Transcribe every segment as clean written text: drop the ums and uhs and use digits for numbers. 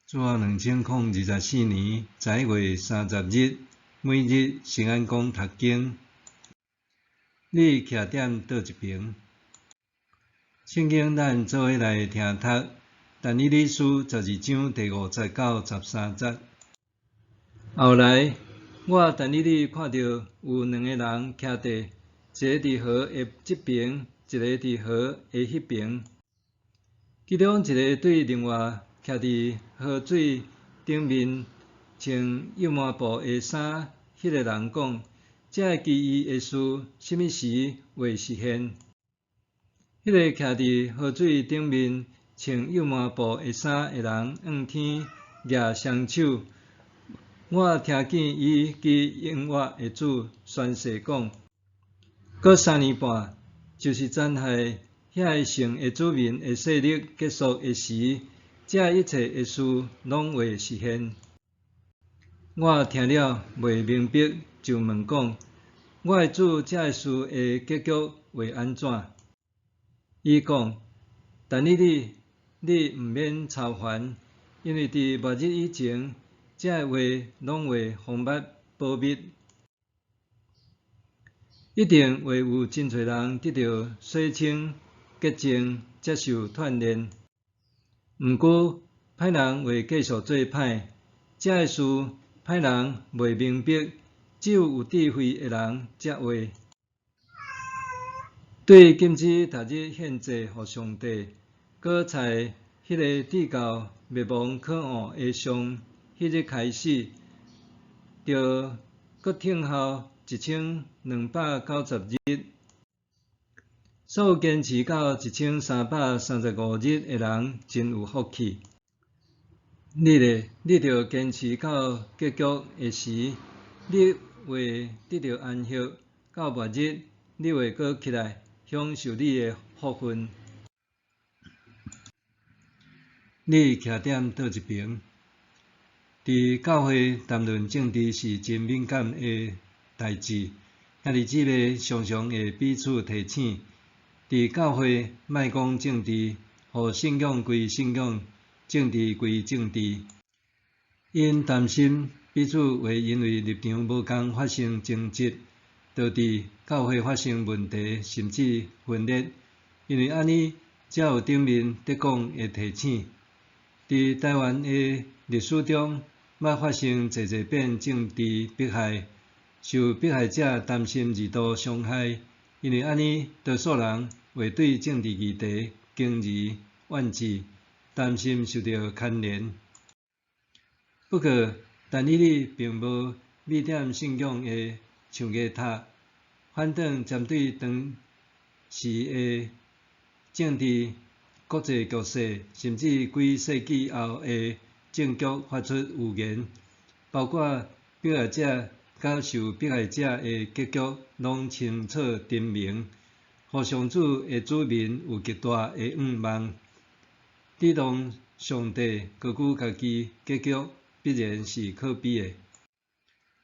主後2024年11月30日，每日聖安講讀經。你徛踮佗一爿？聖經咱做伙來聽讀，但以理書12章第5節到13節。後來，我但以理看著有兩個人徛佇，一个佇河的這爿，一个佇河的彼爿。其中一个對另外徛佇河水頂面穿幼麻布的衫彼个人講：這个奇異的事，啥物時會實現？彼个徛佇河水頂面穿幼麻布的衫的人，向天舉雙手。我聽見伊及永活的主宣誓講：閣三年半，就是殘害遐个城的子民的勢力結束的時，這一切的事攏會實現。我聽了袂明白，就問講：我的主，這个事的結局會按怎？伊講：但以理，你毋免操煩，因為佇末日以前，這个話攏會封密保密。一定會有真濟人得著洗清、潔淨，接受鍛鍊。毋過，歹人會繼續做歹，這个事歹人袂明白，只有有智慧的人才會。對禁止逐日獻祭予上帝，閣在彼个至到滅亡可惡的上彼日開始，著閣等候1290日。所有堅持到1335日的人真有福氣。你咧，你著堅持到結局的時，你會得著安息；到末日，你會閣起來享受你的福分。你徛踮佗一爿？佇教會談論政治是真敏感的代誌，兄弟姊妹常常會彼此提醒，佇教會莫講政治，予信仰歸信仰，政治歸政治。𪜶擔心彼此會因為立場無仝發生爭執，導致教會發生問題，甚至分裂。因為按呢，才有頂面佇講的提醒。佇台灣的歷史中，捌發生濟濟遍政治迫害，受迫害者擔心二度傷害，因為按呢，多數人會對政治議題敬而遠之，擔心受著牽連。不過，但以理並無覕踮信仰的象牙塔，反轉針對當時的政治、國際局勢，甚至幾世紀後的政局發出預言，包括迫害者佮受迫害者的結局攏清楚陳明，予上主的子民有極大的向望，抵擋上帝高舉家己，結局必然是可悲的。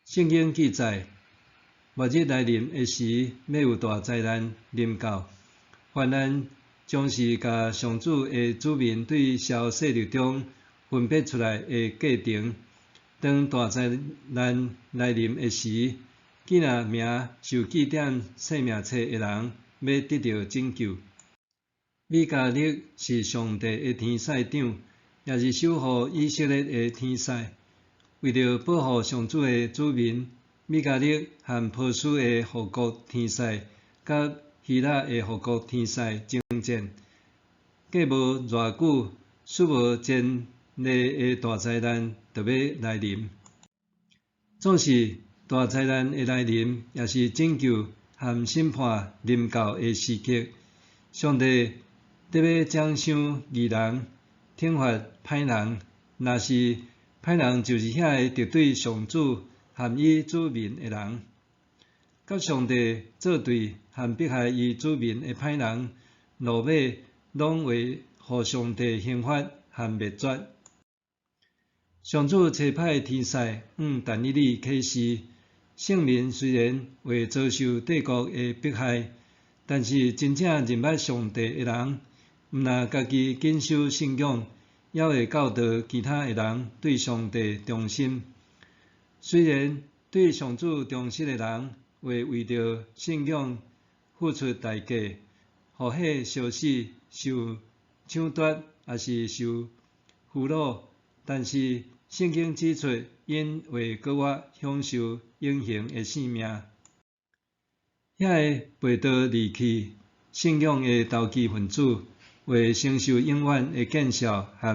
聖經記載，末日來臨的時，欲有大災難臨到，患難將是共上主的子民對消勢力中分別出來的過程。當大災難來臨的時，囝仔名受記踮生命冊的人，欲得著拯救。米迦勒是上帝的天使長，也是守護以色列的天使。為著保護上主的子民，米迦勒和波斯的護國天使，佮希臘的護國天使爭戰。過無偌久，史無前例的大災難就欲來臨。總是大災難的來臨，也是拯救和審判臨到的時刻。上帝得欲獎賞義人，懲罰歹人。若是歹人，就是遐个得罪上主和伊子民的人。佮上帝作對和迫害伊子民的歹人，落尾攏會予上帝刑罰和滅絕。上主差派天使向但以理啟示，聖民雖然會遭受帝國的迫害，但是真正認捌上帝的人，毋但家己謹守信仰，猶會教導其他的人對上帝忠心。雖然對上主忠實的人會為著信仰付出代價，予彼燒死、受搶奪，抑是受俘虜，但是聖經指出，𪜶會閣活享受永恆的生命。遐个背道而去信仰的投機分子，會承受永遠的見笑和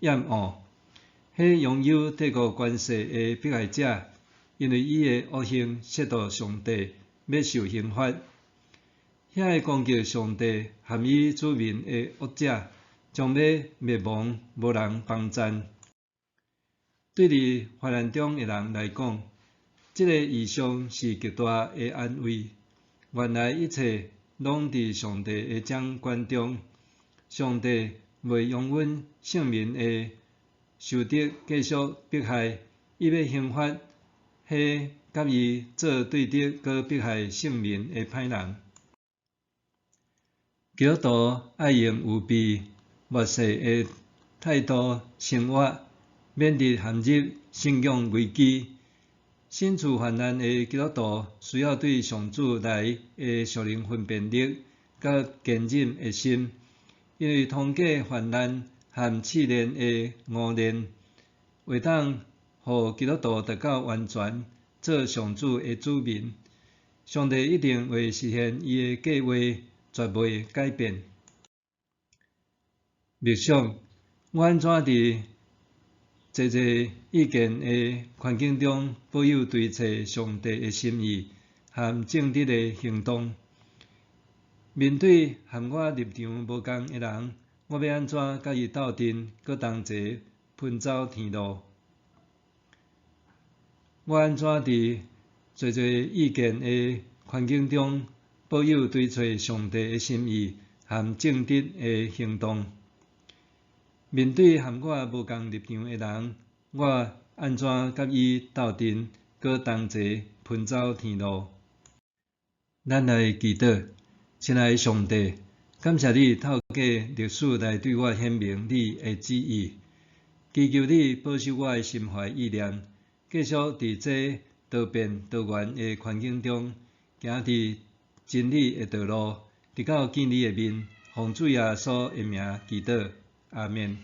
厭惡。彼擁有帝國權勢的迫害者，因為伊的惡行褻瀆上帝，欲受刑罰。遐個攻擊上帝和伊子民的惡者，將欲滅亡，無人幫贊。對佇患難中的人來講，這个異象是極大的安慰。原來一切攏佇上帝的掌權中，上帝袂容允聖民的仇敵繼續迫害，伊欲刑罰彼佮伊做對敵閣迫害聖民的歹人。基督徒愛用有備末世的態度生活，免得陷入信仰危機。身處患難的基督徒需要對上主來的屬靈分辨力佮堅忍的心，因為通過患難和試煉的熬煉，會當予基督徒達到完全，做上主的子民。上帝一定會實現伊的計劃，絕袂改變。默想，我按怎佇濟濟意見的環境中，保有追揣上帝的心意和正直的行動？面對和我立場無仝的人，我欲按怎佮伊鬥陣，閣同齊奔走天路？我按怎佇濟濟意見的環境中，保有追揣上帝的心意和正直的行動？面對和我無仝立場的人，我按怎佮伊鬥陣，閣同齊奔走天路？咱來祈禱。親愛的上帝，感謝你透過歷史來對我顯明你的旨意。祈求你保守我的心懷意念，繼續佇這多變多元的環境中，行佇真理的道路，直到見你的面。奉主耶穌的名祈禱，阿們。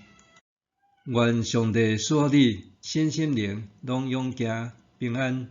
願上帝賜予你身心靈攏勇健平安。